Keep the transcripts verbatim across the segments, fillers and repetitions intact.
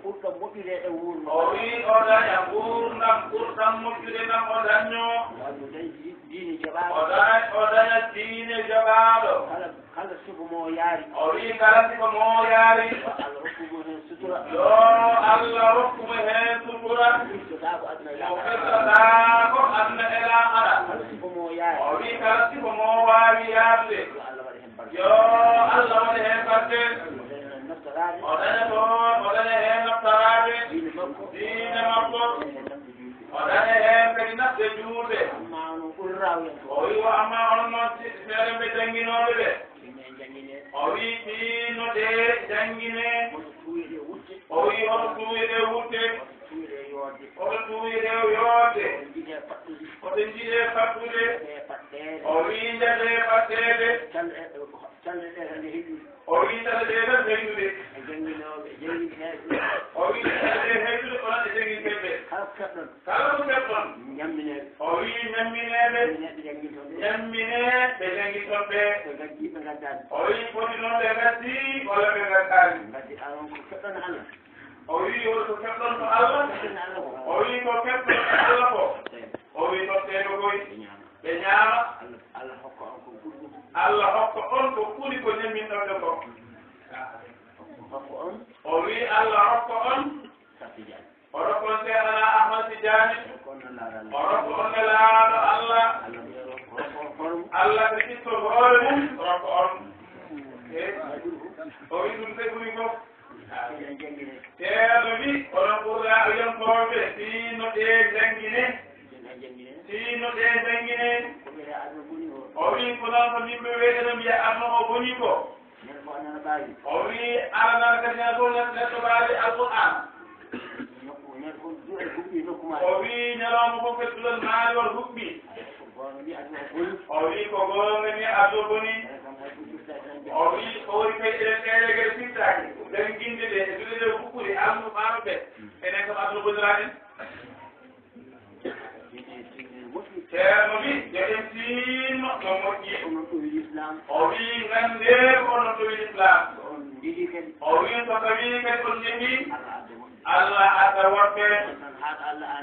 ɓurɗo moƴƴude e wuurno. O wii o daña nguurndam ɓurɗam moƴƴude ndam o dañnoo. Ngam o dañi diine jaɓaaɗo. O daña, o daña diine jaɓaaɗo. Kala, kala sifa mo yaari. O wii kala sifa mo yaari. Yo Allah rokku mo heen sutura. Yo Allah rokku mo heen sutura. Firtotaako aduna e laakhara. Mo firtotaako aduna e laakhara. Kala sifa mo yaari. O wii kala sifa mo waawi yaarude. Yo Allah waɗ heen barke. Yo Allah waɗ heen barke. O daña toon, o daña heen naftoraade diine makko. Diine makko. O daña heen kadi nafde juulde. Amma onon ɓuri raawyan ko. O wii o amma onon noon si-, seeɗa ɓe jannginooɓe ɓe. Ine jannginee. O wii tiinno ɗe jannginee. Hoto tuuyɗe wutte. O wii hoto tuuyɗe wutte. Hoto tuuyɗe yoorde. Hoto tuuyɗe yoorde. Hoto njiɗe fattude. Hoto njiɗe fattude. Nde fatteede. O wii nde ɗe fatteede. Calɗe, calɗe ɗe tan nde heƴude. O wii calɗe ɗe tan nde heƴude. E jannginooɓe, jannginteeɓe. O wii calɗe ɗe heƴude, onon e jannginteeɓe. Kala ko keɓɗon. Kala ko keɓɗon. Ñamminee ɓe. O wii ñamminee ɓe. Ñamminee ɓe jannginton ɓe. Ñamminee ɓe jannginton ɓe. Ɓe ngaddii ɓe ngaddaani. O wii foti noon ɓe ngaddii walla ɓe ngaddaani. Ngaddi aron ko keɓɗon Allah. O wii o ko keɓɗon ko Allah. Keɓɗon Allah ko. O wii ko keɓɗon ko Allah ko. O wii tottee ɓe koy. Ɓe ñaama. Ɓe ñaama. Allah, Allah hokka on ko ɓuri ɗum. Allah hokka on ko ɓuri ko ñamminɗon ɓe ko. Hokka on. O wii Allah hokka on. Safijani. O rokka on Seexana Ahmad Tijaani. O rokka on Nelaaɗo Allah. O rokka on Nelaaɗo Allah. Allah ko ƴetto hoore mum, rokka on. E, o wii ɗum ko ɓuri fof. Ceerno wii, onon Qur'aaniyaankooɓe, tiinno ɗe njanngine. Tiinno ɗe njanngine. O wii, ko noon ko yimɓe ɓe ene mbiya aduna o bonii ko. O wii, aranal kadi neɗɗo, neɗɗo ɓaawi Alqur'aan. O wii, ñalawma fof kadi duɗal maariwal huɓɓi. O wii, ko goonga ni aduna bonii. O wii, o wii kay eɗen ɓeele geɗe firtaaki. Jannginde ɗe e duɗe ɗe huɓɓude almuɓe maaro ɓe. Enen kam aduna boniraani en. Ceerno wi, yo en tiinno no moƴƴi. O wii, nganndee ko onon ɗowi Lislaam. O wii, so tawii kadi on njehii, Allah adda woɓɓe.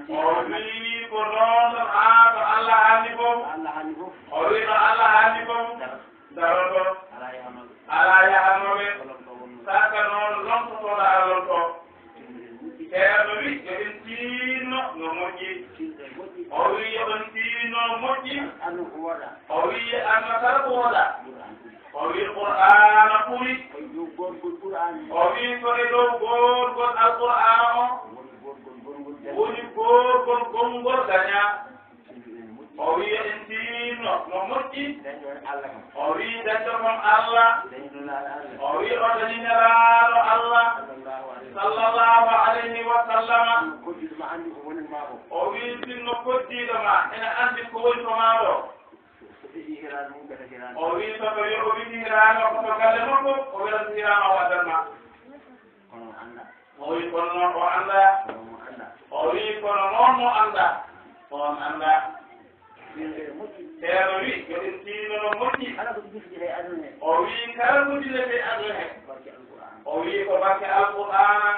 O wii, ko noon tan haa to Allah haanni fof. O wii, no Allah haanni fof. Daroto. Alaa yahanooɓe. Saka noon, lomtotooɗo a lomto. Ceerno wi, yo en tiinno no moƴƴi. O wi, yo en tiinno moƴƴi. O wi, aduna kala ko wooɗaa. O wi, Qur'aana ɓuri. O wi, ko e dow goorgol Alqur'aana o woni goorgol gonngol dañaa. O wii en tiinno no moƴƴi. O wii dañɗo kam Allah. O wii o dañi Nelaaɗo Allah. Sallallahu alayhi wa sallama. O wii sinno koddiiɗo ma ene anndi ko woni to maa ɗo. O wii so tawii o wii hiraano ko to galle makko, o welata hiraano o addan ma. O wii kono noon o anndaa. O wii kono noon mo anndaa, on anndaa. Ceerno wii, yo en tiinno no moƴƴi. O wii kala ko dilletee aduna he. O wii ko barke Alqur'aana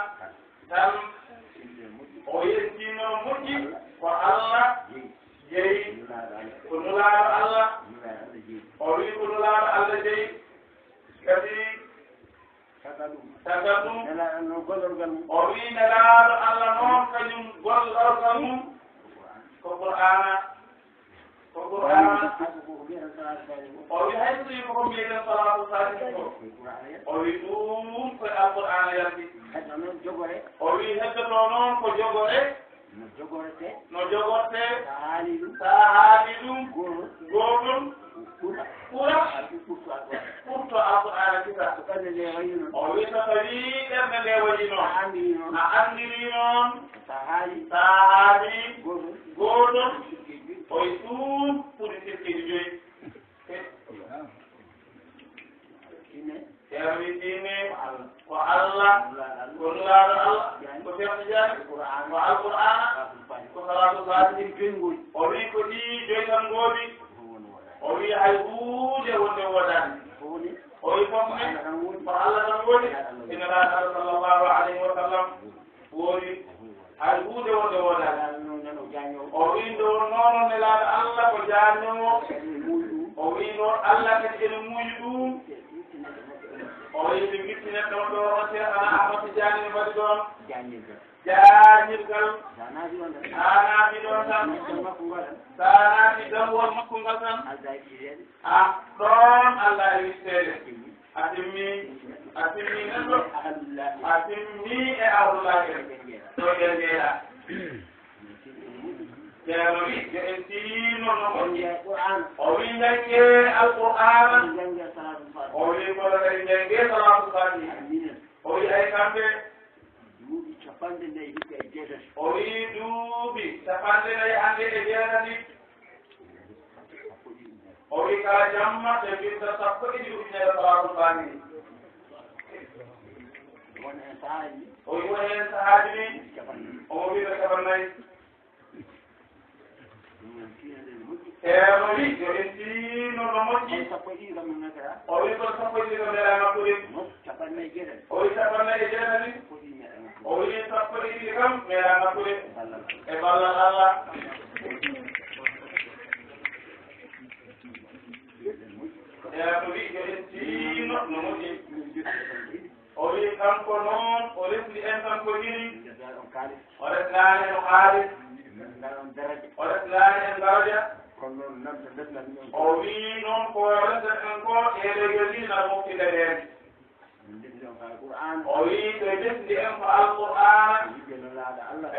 tan. O wii en tiinno no moƴƴi, ko Allah jeyi, ko Nulaaɗo Allah. O wii ko Nulaaɗo Allah jeyi. Kadi Caggal ɗum, caggal ɗum, Nelaaɗo Allah noon gollorgal mum. O wii Nelaaɗo Allah noon kañum gollorgal mum ko Qur'aana. Ko Qur'aana. Hay so ko ko mbiyeten salaatu faatiha ko. O wii hay so tawii ko ko mbiyeten salaatu faatiha ko. Ko Qur'aana yalti. O wii ɗum ko e Alqur'aana yalti. Heddo noon jogore. O wii heddoto noon ko jogore. No jogortee. No jogortee. Sa haali ɗum. Sa haali ɗum. Gootol. Gootol. Ɓura. Ɓura. Ɓurto Alqur'aana. Ɓurto Alqur'aana kisa. So ɓernde nde wayi noon. O wii so tawii ɓernde nde wayi noon. A anndiri noon. A anndiri noon. Sa haali. Sa haali. Gootol. Gootol. Sirkeeji joyi. O wii ɗum ɓuri sirkeeji joyi. Ine. Ceerno wii ɗiine ko Allah, ko Nulaaɗo Allah, ko Seex Tijaan, ko Alqur'aana, ko salaatul faatihi. O wii ko ɗii joyi tan ngoodi. O wii hay huunde wonde woodaani. O wii fof ne ko Allah tan woodi. Ina laaɗa sallallahu alayhi wa sallam. Woodi hay huunde wonde woodaani. O wiyi nde wonnoo noon nelaaɗo Allah ko jaañoowo. O wiyi noon Allah kadi ene muuyi ɗum. O wiyi ɓe ngitti neɗɗo ɗo on Seex ana Ahmad Tijaani ne mbaɗi ɗoon jaañirgal. Haa naati ɗoon tan. Haa naati dammuwol makko ngal tan. A ɗoon Allah e witteede. A timmi, a timmi neɗɗo, a timmi e ahlullahi. Ɗo ɓe njeeya. Ceerno wi, yo en tiino no moƴƴi. O wi, njanngee Alqur'aana. O wi, kono kadi njanngee Salaatul Faatihi. O wi, ay kamɓe. Duuɓi capanɗe nayi hikka e jeetati. O wi, duuɓi capanɗe nayi hannde e jeetati. O wi kala jamma ɓe mbinta sappo e ɗiɗi ujunere salaatul faatihi. Won heen sahaaji. O wi won heen sahaaji ni. Omo wi ɓe capannayyi. Ceerno wi yo en tiino no moƴƴi. O wi ko sappo e ɗiɗi ko meeɗa makkude. O wi capannayyi e jeetati. O wi sappo e ɗiɗi kam meeɗa makkude. E ballal Allah. Ceerno wi yo en tiino no moƴƴi. O wi kanko noon o resndi en kanko jini. O resndaani en kaalis. O resndaani en daraja. O wi noon ko resndaten ko e legel ni na mofti nde heen. O wi ɓe desdi en ko Alqur'aana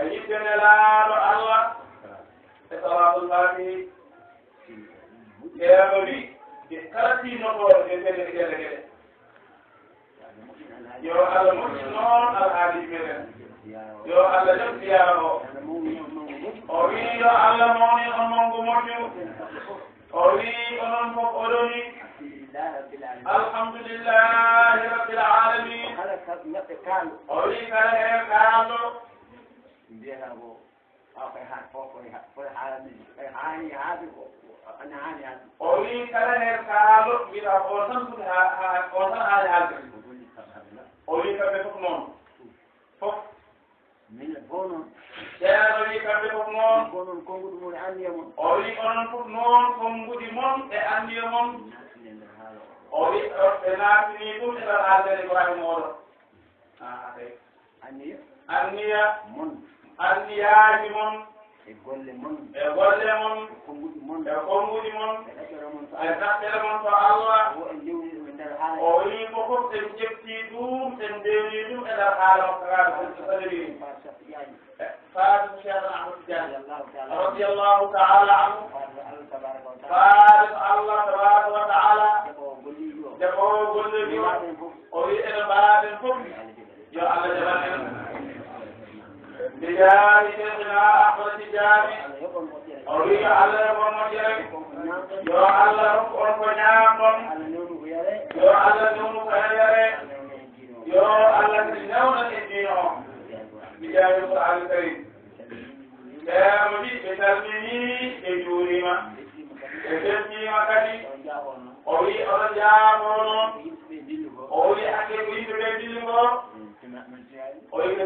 e yidde nelaaɗo Allah e salaatul faatihi. Ceerno wi ɓe kala tinnotooɗo ɓe kadi e gele gele. Yo Allah moƴƴin noon alhaali meɗen. Yo Allah yoɓ ziyaara o. O wi yo Allah mawnin on mawgu moƴƴu. O wi onon fof oɗoni. Alhamdulillahi rabbil alamin. O wi kala heen kaalɗo. Mbiyata ko Awa koye ha-, ko-, koye ha-, koye haala min, koye haani haalde ko, ko ana haani haalde. O wi kala heen kaalɗo mbiyata ko on tan foti ha-, ha-, on tan haani haalde. O wi kamɓe fof noon. Fof. Minen fof noon. Ceerno wi kamɓe fof noon. Fof noon konnguɗi mon e anniya mon. O wi onon fof noon konnguɗi mon e anniya mon. Naatinde nder haala o. O wi ɓe naatini ɗum e nder haalde Ibrahima oɗo. Ah, kay. Anniya. Anniya. Mon. Anniyaaji mon. E golle mon. E golle mon. E konnguɗi mon. E konnguɗi mon. E ɗaɓɓere mon to Allah. E ɗaɓɓere mon to Allah. O en ndewni ɗum e nder haala. O wi ko fof en ƴetti ɗum, en ndewni ɗum e nder haala makko haa ko saliri. Faati Cheikh Ahmad Tidiane. Radiyallahu ta'ala anhu. Faati Allah tabaraka wa ta'ala. Faati Allah tabaraka wa ta'ala. Jaɓoowo golleeji o. Jaɓoowo golleeji o. O wi ene mbaaɗen fof. Yo Allah jaɓan en. Bi jaahi Cheikhina Ahmad Tidiane. O wi yo Allah yoɓ on moƴƴere. Yo Allah rokku on ko ñaamɗon. Yo Allah newnu ko yaree. Yo Allah newnan en diine o. Bi jaahi Qur'an Karim. Ceerno wi ɓe calminii, ɓe njuuriima, ɓe mbeltiima kadi. O wi oɗon njaafoo noon. O wi hannde ko yimɓe ɓe ndilli ko. O wi ɓe